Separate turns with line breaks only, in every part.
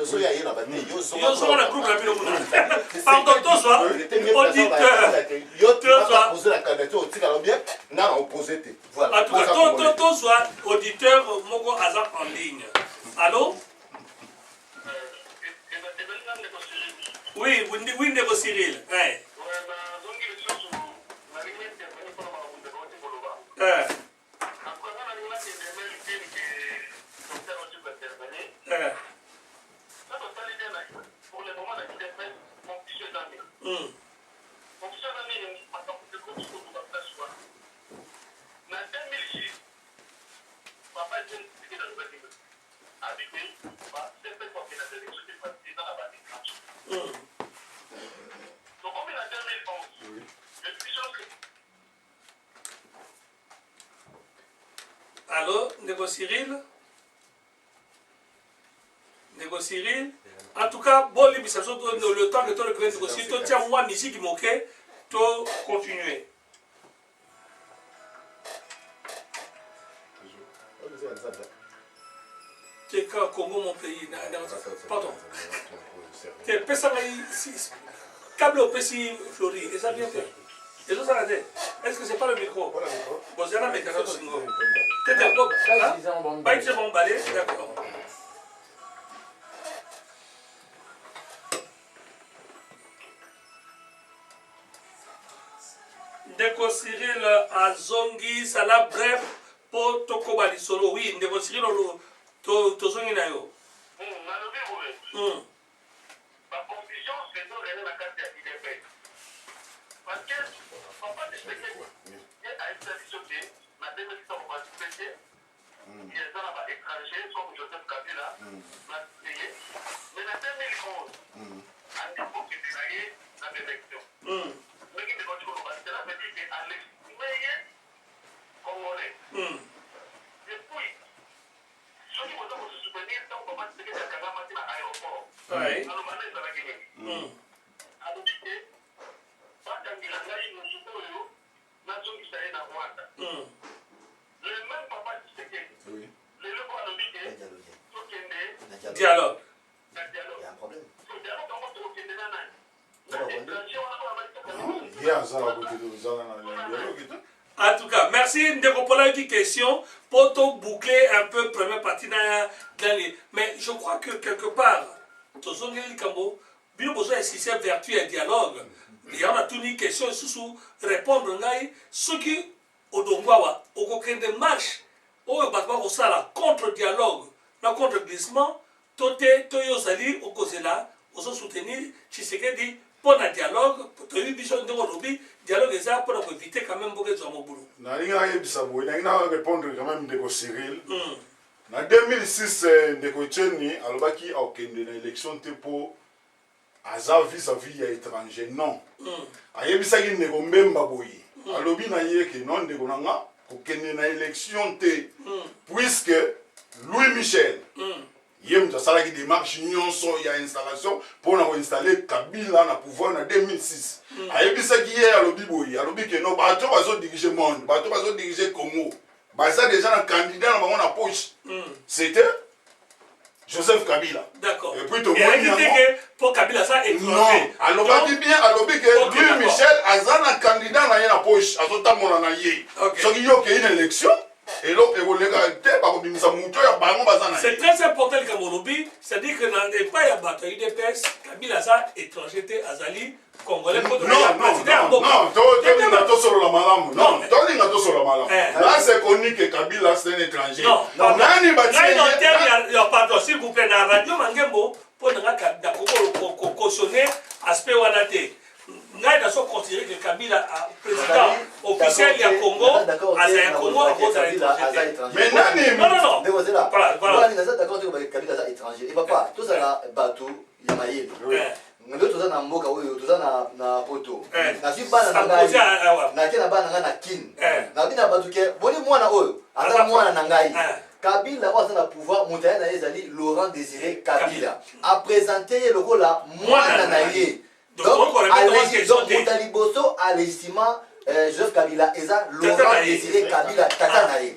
Yo zonga na groupe na bino kuna. Pardon, tozwa auditeur.
Tozwa poser la candidature otikala bien nga na opposé te.
Voilà. En tout cas, to to tozwa auditeur moko aza en ligne. Allô? Oui, oui ndeko Cyril. Eh. Eh. Allo, ndeko Cyril? Ndeko Cyril? En tout cas, bolimbisa biso le temps que to récupérer ndeko Cyril, totia mwa musique moke, to continuer. Teka Congo mon pays. Pardon. Te pesa ngai câble opesi Flori, eza bien te. Ezosala te. Est-ce que c'est pas le micro? Bon, c'est la meka singo. Te te bo. Ba itse bon balé, d'accord. Ndeko Cyril azongi sala bref po tokoba lisolo. Oui, ndeko Cyril tozongi na yo.
Nalobi boye. Ba confusion ezo règne na kati ya udps parce que papa Tshisekedi ye ayebisa biso ke na 2006 ako participer te ke eza na ba etrangers comme Joseph Kabila na ye mais na 2011 andi kokende na ye na ba election ndenge ndeko ati koloba cela veut dire ke a legitime ye congolais et puis Soki boza ko se souvenir tango papa Tshisekedi akangamaki na aeroport, maloba na ye ezalaki nini? Alobi ke bakangela ngai mutu oyo nazongisa ye na Rwanda. Le meme papa Tshisekedi lelo oyo alobi ke tokende
dialogue.
Na dialogue. So dialogue yango tokokende na nani? Na etranger wana oyo abaki tokende.
Ye aza kote tozala na dialogue te.
En tout cas, merci Ndeko Pola qui question pour to boucler un peu première partie na nani. Mais je crois que quelque part tozongeli likambo bino bozo insister vertu ya dialogue. Ya na tuni question susu répondre ngai soki odongwawa okokende marche oyo bato bakosala contre dialogue na contre glissement To te to yo ozali okozela ozo soutenir Tshisekedi pona dialogue toyebi biso ndenge olobi dialogue eza pona ko eviter quand meme mboka ezua mobulu.
Nalingi nayebisa boye, nalingi na repondre quand meme ndeko Cyril. Na 2006 ndeko Etienne alobaki akokende na election te po aza vis à vis ya etranger non. Ayebisaki ndeko Mbemba boye, alobi na ye ke non ndeko na nga kokende na election te puisque Louis Michel ye moto asalaki démarche nyonso ya installation mpo na koinstalle Kabila na pouvoir na 2006. Ayebisaki ye, alobi boye, alobi ke non, bato bazodirige monde, bato bazodirige Congo baza déjà na candidat na bango na poche, c'était Joseph Kabila.
D'accord.
Et puis tomoni yango.
Po Kabila aza étranger.
Non, alobaki bien, alobi que Louis Michel aza na candidat na ye na poche, azotambola na ye. Soki yo okei na élection, eloko ekoleka te, bakobimisa moto ya bango baza na ye.
C'est très important likambo olobi, c'est-à-dire que na epai ya bato ya UDPS, Kabila aza étranger te, azali congolais
non non non tolinga tosolola malamu non tolinga tosolola malamu là c'est connu que Kabila c'est un étranger nani
batie pardon s'il vous plaît na radio Mangembo mpo na nga nakoki kocautionner aspect wana te. Ngai nazo considérer que Kabila président officiel ya Congo aza ya Congo akozala étranger te.
Mais nani
non non non
voilà voilà naza d'accord te Kabila aza étranger et papa tozala bato ya mayele. Nde toza na mboka oyo toza na na poto. Nazwi bana na ngai. Natie na bana na ngai na Kin. Nabi na bato ke boni mwana oyo aza mwana na ngai. Kabila oyo aza na pouvoir moto aye na ye ezali Laurent Désiré Kabila. A présenter ye lokola mwana na ye. Donc moto ya liboso a légitimement Joseph Kabila eza Laurent Désiré Kabila tata na ye.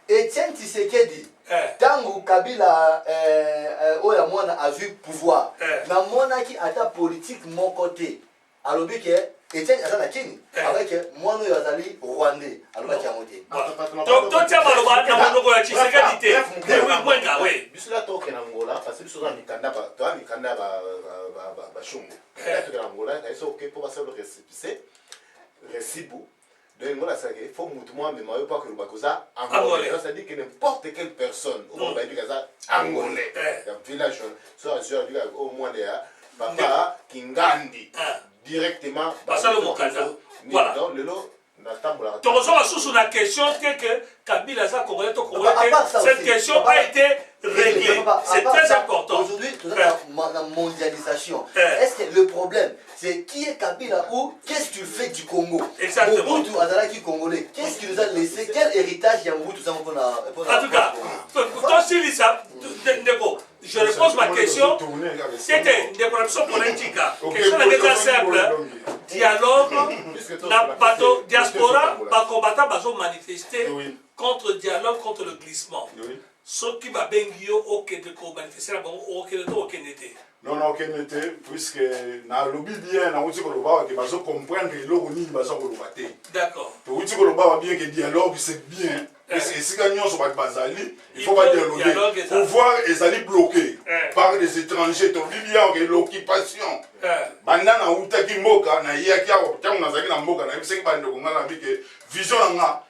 Etienne Tshisekedi tango Kabila oyo ya mwasi. mwana azwi pouvoir, namonaki ata politique moko te alobi ke Etienne aza na Kini, alobaki ke mwana oyo azali Rwandais, alobaki yango te.
Totia maloba na monoko ya Tshisekedi te. Mwenga, oui.
Biso la tokende na Angola parce que biso toza mikanda, toza mikanda ya bashungu. Tokende na Angola, nayebi oke mpo basala récépissé, resibu. Donc ngo nasalaka, il faut mutu moko amema yo mpo akolobaka oza Angolais. C'est-à-dire que n'importe quelle personne oyo bayebi aza Angolais ya village wana, so azwi, alobi oyo mwana ya papa Kingandi, directement
basala mokanda. Voilà.
Donc lelo natambolaka.
Tokozonga susu na question te que Kabila aza Congolais to Congolais te. Cette question a été réglée, c'est très important.
Aujourd'hui, toza na mondialisation. Est-ce que le problème, c'est qui est Kabila ou qu'est-ce que tu fais du Congo?
Exactement.
Mobutu azalaki Congolais, qu'est-ce qu'il nous a laissé? Quel héritage ya Mobutu sango mpona?
En tout cas, tosilisa. Ndeko, je repose ma question. C'était ndeko na biso politika. Question na eza simple: dialogue na bato diaspora, bacombattant bazomanifester contre dialogue, contre le glissement. Soki babengi yo okende komanifester na bango, okende to okende te?
Non, okende te, puisque nalobi bien, nauti koloba ke bazocomprendre eloko nini baza koloba te. Touti koloba bien ke dialogue, c'est bien. Esika nyonso bato bazali, il faut badialogue. Pouvoir ezali bloqué par des étrangers. Tolobi bien ke l'occupation, banda nautaki mboka, nayaki awa, ntango nazalaki na mboka, nayebisaki bandeko ngai, nabi ke vision na nga,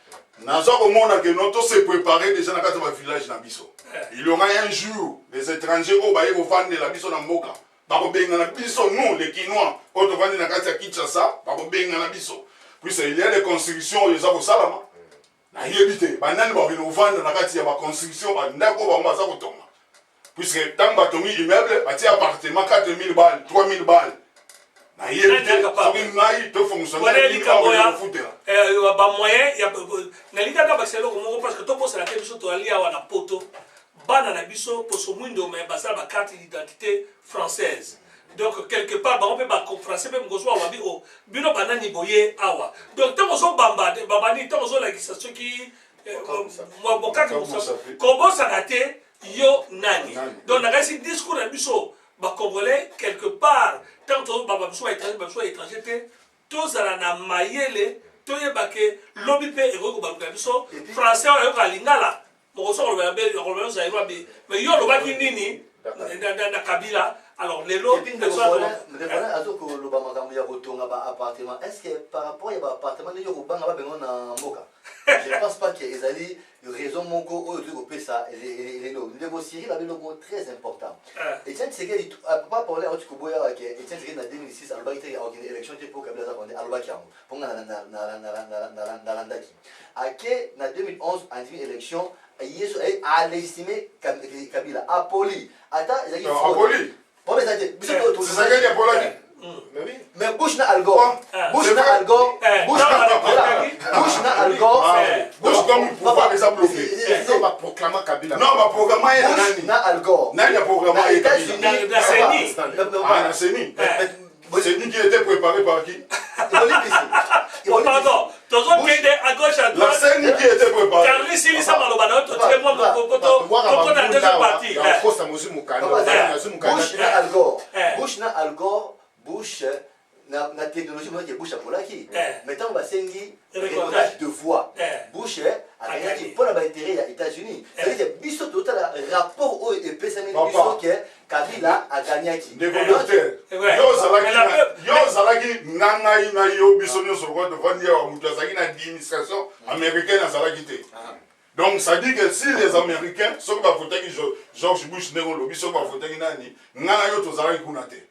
naza komona ke no, tose préparer déjà na kati ya bavillage na biso. Il y aura un jour les étrangers oyo baye kovandela biso na mboka, bakobengana biso, nous les Kinois oyo tovandi na kati ya Kinshasa, bakobengana biso, puisque il y a des constructions oyo eza kosalama. Nayebi te banani bakokende kovanda na kati ya baconstruction, bandako oyo bango baza kotonga, puisque ntango batongi immeuble, batie appartement 4000 balles, 3000 balles. Nayebi te soki ngai to fonctionnaire
kofutela. Bamoyen, nalingi kaka bakisa eloko moko, parce que tobosana te, biso toali awa na Poto, bana na biso poso mwindo, me basala bacarte d'identité française. Donc quelque part bango mpe bafrançais mpe mokoso bawabi o bino banani boye awa. Donc ntango ozobamba babani, ntango ozolakisa soki bokati, kobosana te yo nani. Donc nakasi discours na biso bacongolais, quelque part ntango tozobamba biso baétranger, babiso baétranger te, tozala na mayele, toyeba ke lobi mpe ekoki kobaluka biso. Français oyo ayoka lingala, mokoso akoloba akoloba zaïrois be, mais yo olobaki nini na Kabila? Alors lelo
Azokoloba makambo ya kotonga baappartement. Est ce que par rapport ya baappartement ndenge kobanga babengo na mboka? Je pense pas que ezali raison moko oyo toki kopesa lelo. Ndeko Cyril abi eloko très important. Etienne Tshisekedi, papa Paulin auti koboya ke Etienne Tshisekedi na 2006 alobaki te akokende élection te mpo Kabila aza konde. Alobaki yango mpo nga nalandaki. Ake na 2011, andimi élection, yesu alégitime Kabila, apoli ata ezalaki.
Apoli.
Problème eza te, biso.
Tshisekedi apolaki.
Mais Bush na Al Gore, Bush na Al Gore, Bush na Al Gore.
Bush, comme pouvoir eza bloqué.
Non, baproclama Kabila.
Non, baproclama ye na nani?
Na Al Gore.
Nani aproclama ye Kabila?
Na CENI.
Ah, na CENI. CENI qui était préparé par qui?
Oh, pardon, tozokende à gauche, à
La
droite.
CENI qui était préparée.
Carly, silisa maloba na yo, totike mwa mokoko, tokota na deuxième partie.
Kosa mozwi mokanda, nazwi mokanda.
Bush na Al Gore, Bush na Al Gore, Bush na technologie monaki, Bush apolaki. Mais ntango basengi recomptage de voix, Bush aganyaki mpona baintérêt ya États-Unis. C'est-à-dire que biso totala rapport oyo epesami biso ke Kabila aganyaki.
Ndeko docteur, yo ozalaki na ngai na yo, biso nyonso lokola tovandi awa, moto azalaki na administration américaine azalaki te. Donc ça dit que si les Américains, soki bavotaki George Bush, ndenge olobi, soki bavotaki nani, ngai na yo tozalaki kuna te.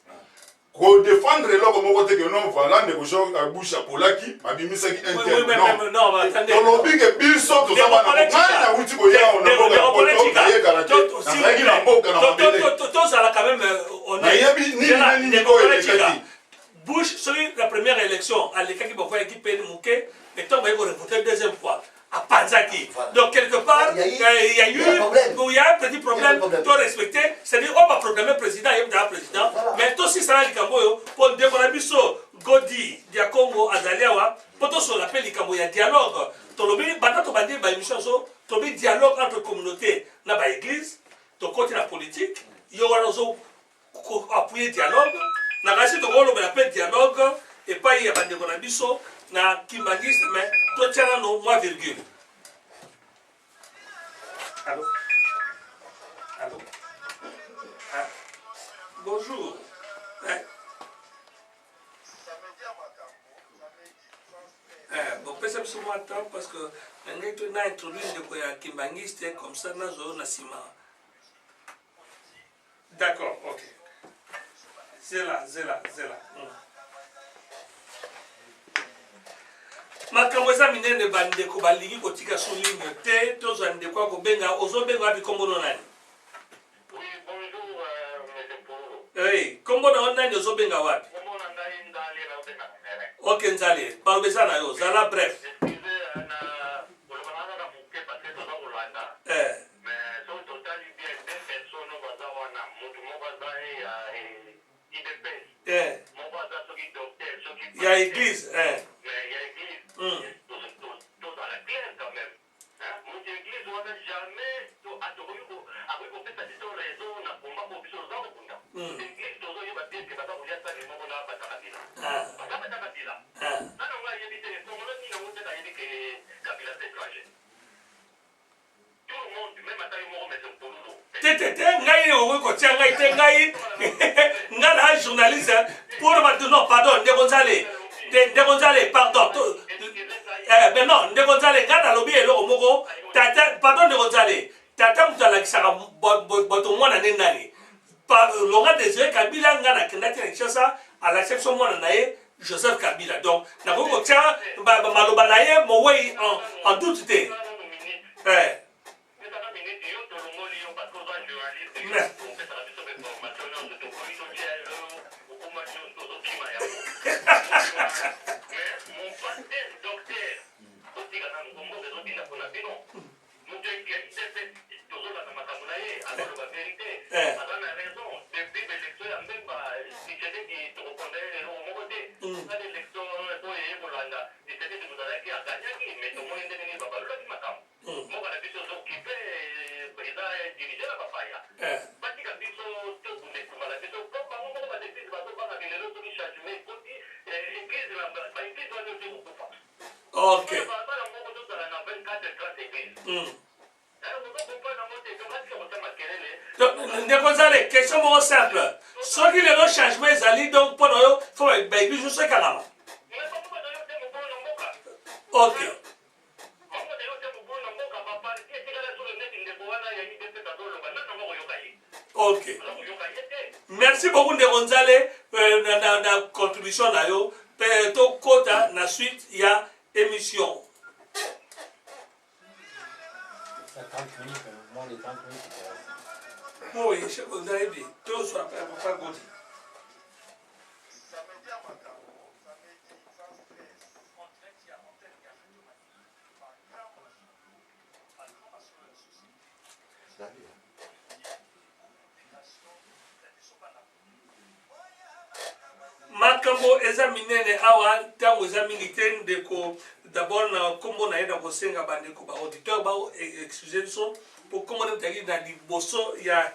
Kodefendre eloko moko te ke non, voilà, ndeko George Bush apolaki, babimisaki un tel. Non, tolobi ke biso toza bana. Ngai nauti koya na mboka ya Poto, nayekala te, nazalaki na mboka na mabele.
Tozala quand même honnête.
Nayebi nini na nini oyo elekaki.
Bush, soki la première élection alekaki, bavoyaki pene moke, mais ntango baye korevote deuxième fois, apanzaki. Donc quelque part il y a eu il y a un petit problème. To respecter, c'est-à-dire oyo baproclame président, ayebi dala président. Mais tosisala likambo oyo mpo ndeko na biso Godi dia Congo azali awa mpo tosola mpe likambo ya dialogue. Tolobi banda tobandi baémission so, tolobi dialogue entre communauté na baéglise, tokoti na politique. Yo wana ozo ko appuyer dialogue. Nakanisi tokolobela mpe dialogue epai ya bandeko na biso na kimbanguiste, mais totia nano mwa virgule. Allô? Allô? Ah. Bonjour. Eh. Eh, bon, pesa biso mwa temps parce que na ngai to na introduire ndeko ya kimbanguiste comme ça nazwa yo na nsima. D'accord, ok. Zela, zela, zela. Makambo eza minene bandeko balingi kotika so ligne te tozwa ndeko ya kobenga ozobenga wapi kombo no nani?
Oui, bonjour, monsieur Polo.
Hey, kombo na yo nani ozobenga wapi?
Kombo na ngai Nzale nazobenga Minene.
Ok Nzale, maloba eza na yo, zala bref.
Excusez na koloba na kaka moke parce que toza kolanda.
Eh.
Mais soki totali bien deux personnes oyo baza wana, mutu moko aza ya UDPS.
Eh.
Moko aza soki docteur, soki
ya église, eh.
Mais ya église. Tozala clair quand même. Mutu ya église wana jamais akoki kopesa biso raison na combat oyo biso toza kobunda. Église tozoyeba bien ke baza kolia sani moko na bata Kabila. Baza bata Kabila. Nani yango ayebi te, Congolais nini yango te ayebi ke Kabila c'est étranger. Tout le monde, même ata yo moko maître Mpululu.
Te te te, ngai okoki kotia ngai te, ngai ngai na journaliste pour bato non pardon ndeko Nzale te ndeko Nzale pardon to, eh, mais non ndeko Nzale ngai nalobi eloko moko tata pardon ndeko Nzale tata moto alakisaka bato mwana nde nani Laurent Désiré Kabila ngai nakendaki na Kinshasa alakisa biso mwana na ye Joseph Kabila donc nakoki kotia maloba na ye mowei en doute te eh. Ok. Ndeko Nzale, question moko simple. Soki lelo changement ezali donc mpo na yo fo baeglise nyonso ekangama. Ok. Ok. Merci beaucoup ndeko Nzale na, na, na contribution na yo pe tokota na suite ya émission.
30 minutes, moins de 30 minutes.
Oui, chef Nzale, tozwa papa Godi. Makambo eza minene awa, ntango eza mingi te ndeko. D'abord na nkombo na ye na kosenga bandeko ba auditeur ba excuse biso mpo nkombo na ezalaki na liboso ya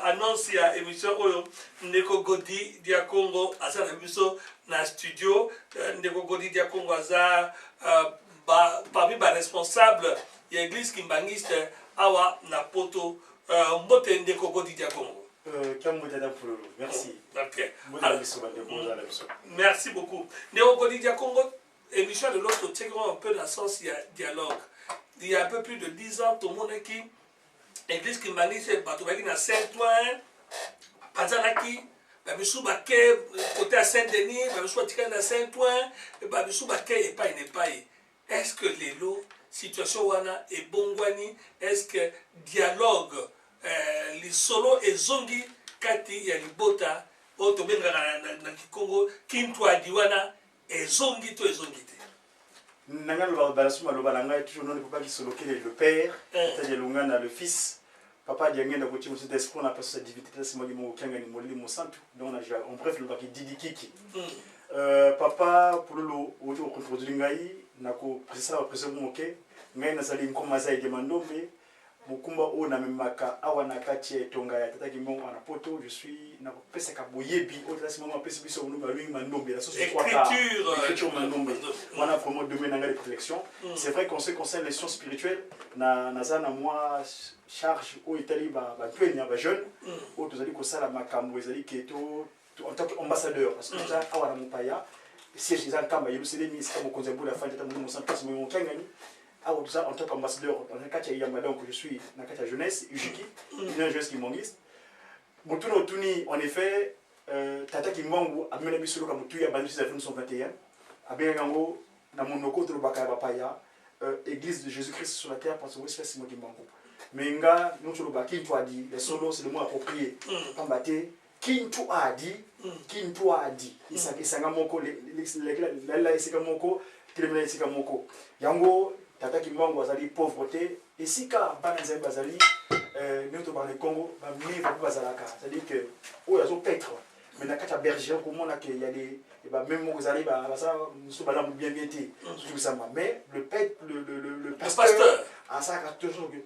annonce ya émission oyo. Ndeko Godi dia Congo aza na biso na studio. Ndeko Godi dia Congo aza parmi ba responsable ya église kimbanguiste awa na poto. Mbote ndeko Godi dia Congo.
Kiambo Tata Mpululu, merci.
Ok.
Mbote na biso bandeko oza na biso.
Merci beaucoup. Ndeko Godi dia Congo, émission de l'autre totiaki un peu na sens ya dialogue. Il y a un peu plus de 10 ans, tomonaki église kimbanguiste bato bayaki na Saint-Ouen, bapanzanaki, bamisu bake côté ya Saint-Denis, bamisu batikali na Saint-Ouen, bamisu bake epai na epai. Est-ce que lelo situation wana ebongwani? Est-ce que dialogue lisolo ezongi kati ya libota oyo tobengaka na kikongo kintwadi wana ezongi to ezongi te?
Nanga loba balasu maloba na ngai toujours noni papa Kisolokele le père, Tata Lungana le fils, papa Diangenda Koti Mosusu d'esprit na place sa divinité tata Simon Mongo Kianga ni molili mosantu donc na en bref lobaki Didi Kiki. Papa Pululu oti ko introduire ngai na ko présenter ba président moke ngai nazali Nkoma Zaide Mandombe. Mokumba oyo namemaka awa na kati ya etonga ya Tata Kimbangu awa na poto, je suis nakopesaka boyebi oyo Tata Kimbangu apesi biso oyo babengi Mandombe, la source trois quarts.
Écriture,
Écriture Mandombe. Wana vraiment domaine na ngai de prédilection. C'est vrai qu'en ce qui concerne les sciences spirituelles, na naza na mwa charge oyo etali ba ba mpenya ba jeunes oyo tozali kosala makambo ezali ke to en tant qu'ambassadeur parce que toza awa na mopaya, siège eza Nkamba, Yerusalemi, esika mokonzi ya mbula afandi, Tata Molimo Mosantu Kasi Moyo Kiangani. Awa toza en tant qu'ambassadeur na kati ya Iyamba, donc je suis na kati ya jeunesse UJKI, Union Jeunesse Kimbanguiste. Motuna otuni, en effet, Tata Kimbangu amemela biso eloko ya motuya banda biso 1921, abengaki yango na monoko tolobaka ya bapaya, Église de Jésus-Christ sur la terre, parce que Wesfa Simon Kimbangu. Mais nga nyonso oloba Kintu adi ya solo, c'est le mot approprié, pamba te Kintu adi, Kintu adi esanga moko lalela esika moko, telemela esika moko. Yango Tata Kimbangu azali pauvre te, esika bana Nzambe bazali, ndenge tolobaka na Congo, bameva mpe bazalaka, c'est-à-dire que oyo azopetre mais na kati ya bergerie okomona ke ya des bameme moko ezali baza mosusu balamu bien bien te, soki kosamba, mais le le le le pasteur asalaka toujours que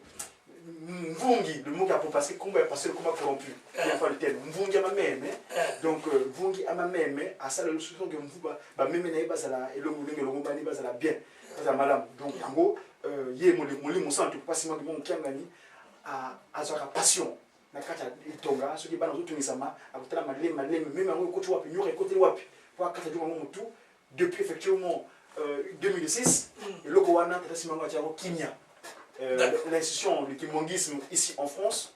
mvungi, le mot qui a parce que kombo ya pasteur ekoma corrompu, il pas le terme mvungi ya mameme. Donc mvungi ya mameme asala lisusu ke mvu bameme na ye bazala elongo ndenge elongo bani, bazala bien, bazala malamu. Donc yango ye Molimo Santu mpasi mangi mongo Kiangani azwaka passion na kati ya etonga. Soki bana bazotungisama, akotala malemi malemi meme yango ekoti wapi, nyoka ekoteli wapi, po akata jongo yango motu. Depuis effectivement 2006, eloko wana Tata Simango atia yango kimia, l'institution du kimbanguisme ici en France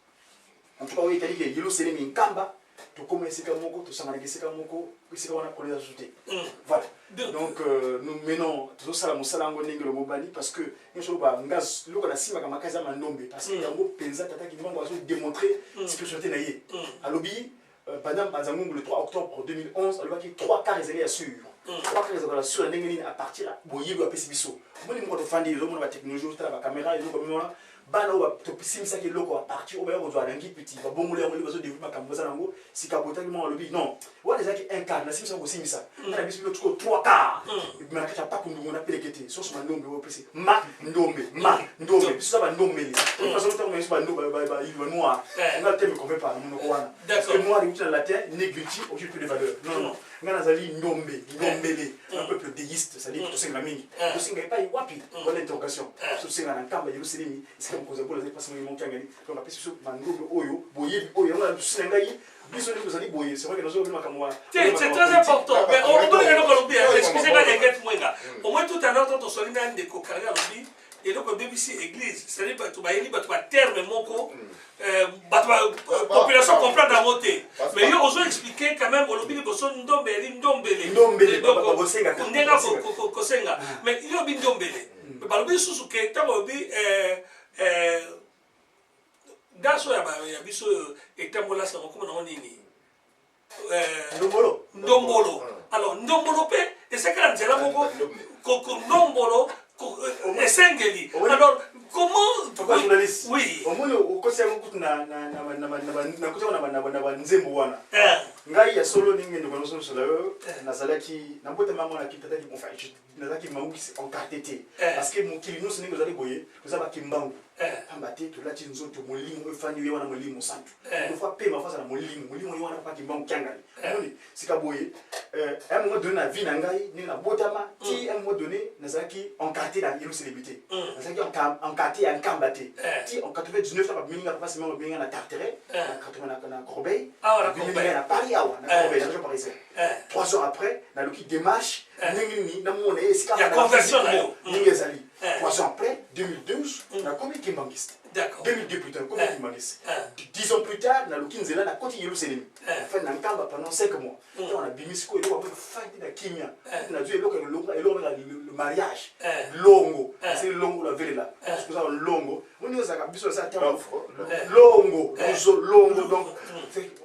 en tout cas, oyo etali ke Yelusalemi Nkamba, tokóma esika moko, tosanganaka esika moko, esika wana koleza susu te. Voilà, donc nous menons, tozosala mosala yango ndenge lobobani, parce que nyonso oloba nga eloko nasimbaka makasi ya Mandombe, parce que yango mpenza Tata Kimbangu azodémontrer spiritualité na ye. Alobi banda Mbanza Ngungu le 3 octobre 2011, alobaki trois quarts ezali ya sûr, trois quarts ezalaka sûr. Ya ndenge nini? À partir ya boyebi apesi biso. Omoni moko tofandi, ezomona batechnologie, ozotala bacaméra, eloko mona bana oyo tosimisaki eloko, à partir oyo baya kozwa na ngipiti, babongoli yango, bazodéveloppe makambo baza nango sika. Botaki moko alobi non, wana ezalaki un quart, nasimisa kosimisa nga na biso bino tuko trois quart ebima na kati ya paku ndungu na peleke te. Soso Mandombe oyo opesi ma ndombe, ma ndombe, biso za bandombele, ntango biso banoir, nga te me convainc pas na monoko wana, parce que noir euti na latin negriti, objet peu de valeur. Non, non, nga nazali ndombe, ndombele, un peuple déiste, c'est-à-dire tosenga mingi. Tosenga epai wapi? Wana interrogation. Tosenga na Nkamba, Yerusalemi, esika mokonzi ya bola azali mpasi mongi mokiangani. Donc apesi biso Mandombe oyo, boyebi oyo yango na biso na ngai, biso ndenge tozali boye. C'est vrai que nazolobi makambo.
C'est très important, mais omoni eloko alobi, excusez nga, Leget Mwenga, au moins tout à l'heure tant tosoli na ndeko Karine, alobi eloko ebebisi église, c'est-à-dire bato bayeli bato baterme moko, bato population comprendre yango te. Mais yo ozo expliquer quand même, olobi liboso ndombe eli ndombele, ndenge kosenga, mais yo obi ndombele, balobi lisusu ke ntango olobi danse oyo ya biso oyo etambola sango, komona yango nini?
Ndombolo.
Ndombolo. Alors ndombolo mpe ezalaki na nzela moko, ndombolo esengeli. Alors comment?
Papa journaliste.
Oui.
Omoni, okosi yango kutu nakuti yango na banzembo wana. Ngai ya solo, ndenge ndeko nazosola yo, nazalaki nabotama yango na kitataki, enfin nazalaki mangukisi encarte te, parce que mokili nyonso ndenge ozali boye, toza bakimbangu, pamba te tolati nzoto molimo oyo efandi ye wana, Molimo Santu. Faut pema, faut azala molimo, molimo ye wana, Papa Kimbangu Kiangani. Omoni sika boye, à un moment donné na vie na ngai, ndenge nabotama ti un moment donné, nazalaki encarte na Yerusalemi te, nazalaki encarte ya Nkamba te, ti en 99 ntango babimi nga, Papa Simon babimi nga na Tarteret, na Corbeil, babimi ngai na Paris awa na Corbeil, na région parisienne. 3 ans après, naluki démarche ndenge nini namona ye esika ndenge ezali. 3 ans après, 2012, nakomi kimbangiste. 2002 plutôt, nakomi kimbangiste. 10 ans plus tard, naluki nzela, nakoti Yerusalemi, nafandi na Nkamba pendant 5 mois. Ntango nabimi sikoyo, eloko yango efandi na kimia, nazwi eloko eloko le mariage longo, asali longo la velela koza longo moni ozalaka biso eza ntango longo longo. Donc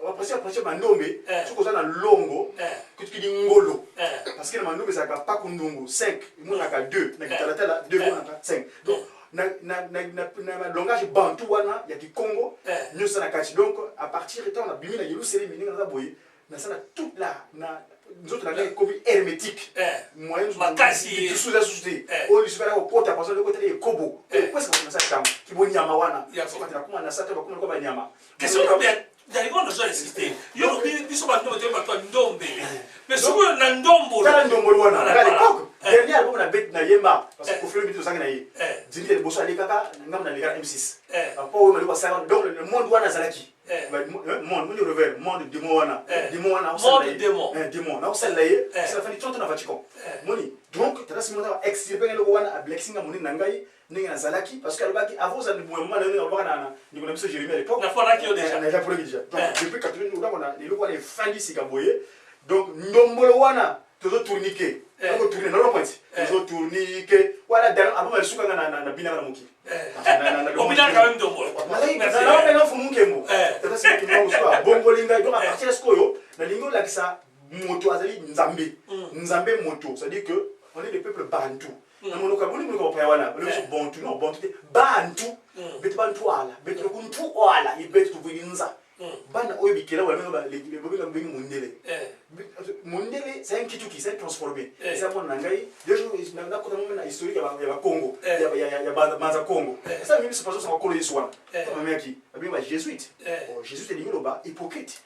après Mandombe, soki oza na longo kutukidi ngolo, parce que na Mandombe ezalaka paku ndungu 5 emonaka 2 na kitalatala, 2 emonaka 5. Donc na langage bantu wana ya Kikongo nyonso na kati. Donc à partir ntango nabimi na Yerusalemi, ndenge naza boye. Nasala toute la na nzoto na ngai ekomi hermétique. Moyen
Makasi.
Lisusu eza susu te. Oyo lisusu bala kokota parce que okotala ekobo. Presque bato nasala ntango kibonyama wana. Soki nakoma na sata bakoma lokola banyama.
Question yango nazo insiste, yo lobi biso bandombe toye bato ya ndombele, mais soki na ndombolo.
Tala ndombolo wana à l'époque, dernier album na bet na yemba, parce que Koffi Olomide tozangi na ye dimi ya liboso alekaka ngambo na leka na M6 papa oyo maliko asala. Donc le monde wana azalaki monde monde revers monde démon wana, démon wana.
Monde démon.
Démon nakosalela ye osala fani toto na Vatican moni. Donc tata Simon extirpe eloko wana, ablexi nga monene na ngai ndenge nazalaki, parce que alobaki avant ozala mama na yo, ndenge alobaka na ndeko na biso Jérémie à l'époque.
Nafonaki yo déjà.
Nafonaki déjà. Donc depuis 80 odango na eloko wana efandi sika boye. Donc ndombolo wana tozotournike, tozotourne na pointe, tozotournike wana dans aboma lisuka nga na binaka na mokili.
Obinaka quand même ndombolo.
Nabenga mfumu nkembo, tata Simon abongoli ngai. Donc à partir ya sikoyo nalingi olakisa moto azali Nzambe, Nzambe moto, c'est à dire que on est le peuple bantu. Na monoko boni monoko bapaya wana balobi bantu, non, bantu te, bantu betu bantwala betu lokuntwala ibetu tuvulinza bana oyo bikela babenga bengi mondele. Mondele, c'est un kituki, c'est un transformé. Eza mwana na ngai. Nakota mome na historique ya Bakongo, ya Banza Congo. Esa mimi biso paso sanga kolo Yesu wana bamemaki babengi ba jésuite. Jésuite elingi loba hypocrite,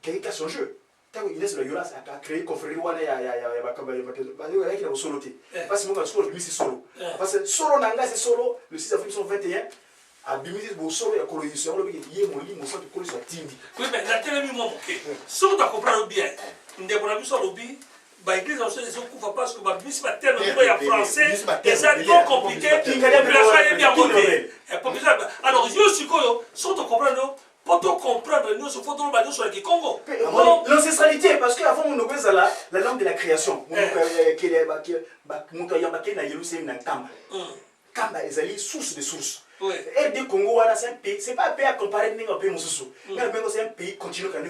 quelqu'un qui a son jeu. Ntango Ignace Loyola a créé confrérie wana bayaki na bosolo te, mpasi moko sikoyo abimisi solo, parce que solo na ngai, c'est solo le 6 avril 1921 abimisi bosolo ya kolo Yesu. Yango lobiki ye molimo santo kolo Yesu atindi.
Oui, mais natelemi mwa moke. Soki tocomprendre bien, ndeko na biso alobi baéglise na biso ezokufa parce que babimisi baterme moko ya français, eza trop compliqué, population ayebi yango te. Alors yo sikoyo, soki tocomprendre yo, mpo tocomprendre nyonso, fo toloba nyonso ya kikongo.
L'ancestralité, parce que avant monoko ezala la langue de la création, moto ayamba kei na Yerusalem na Nkamba. Nkamba ezali source de source. RD Congo wana, c'est un pays, c'est pas un pays à comparer ndenge bapays mosusu. Nga nabengo c'est un pays continu, kana.